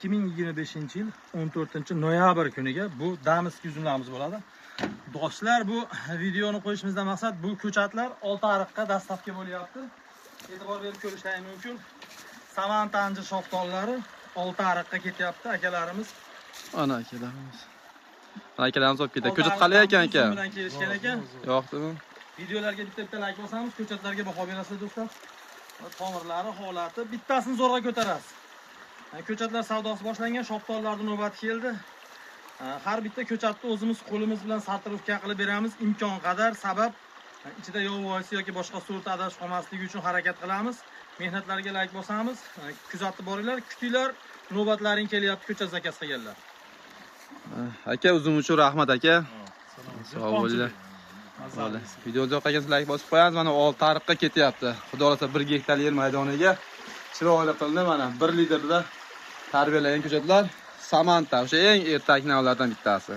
2025 yil 14 noyabr kuniga bu дамский uzumlarimiz bo'ladi. Do'stlar, bu videoni qo'yishimizdan maqsad, bu ko'chatlar Oltiariqqa доставка bo'lyapti. E'tibor berib ko'rishlaring mumkin. Samanta anjir shoftollari Oltiariqqa ketyapti akalarimiz. Ana akalarimiz. Mana akalarimiz olib ketdi. Ko'chat qalay ekan, aka? Uzum bilan kelishgan ekan. Yoqdimi? Videolarga bitta bitta layk bosamiz, ko'chatlarga baho berasizlar, do'stlar. Tomirlari holati, bittasini zo'rg'a ko'tarasiz. Ko'chatlar savdosi boshlangan, shoptollarning navbati keldi. Har bitta ko'chatni o'zimiz qo'limiz bilan сортировка qilib beramiz imkon qadar. Sabab, ichida yovvoyisi yoki boshqa sort adashib qolmasligi uchun harakat qilamiz. Mehnatlarga layk bosamiz. Kuzatib boringlar, kutinglar, navbatlaring kelyapti ko'chat заказ qilganlar. Aka, uzum uchun rahmat, aka. Sog' bo'linglar. Bo'ldi. Videoni yoqqan like bosib qo'yamiz. Mana Oltiariqqa ketyapti. Xudo xohlasa, 1 gektar yer maydoniga chiroyli qildi. Mana 1 litrda tarbiyalangan ko'chatlar Samanta, o'sha eng ertak navlardan bittasi.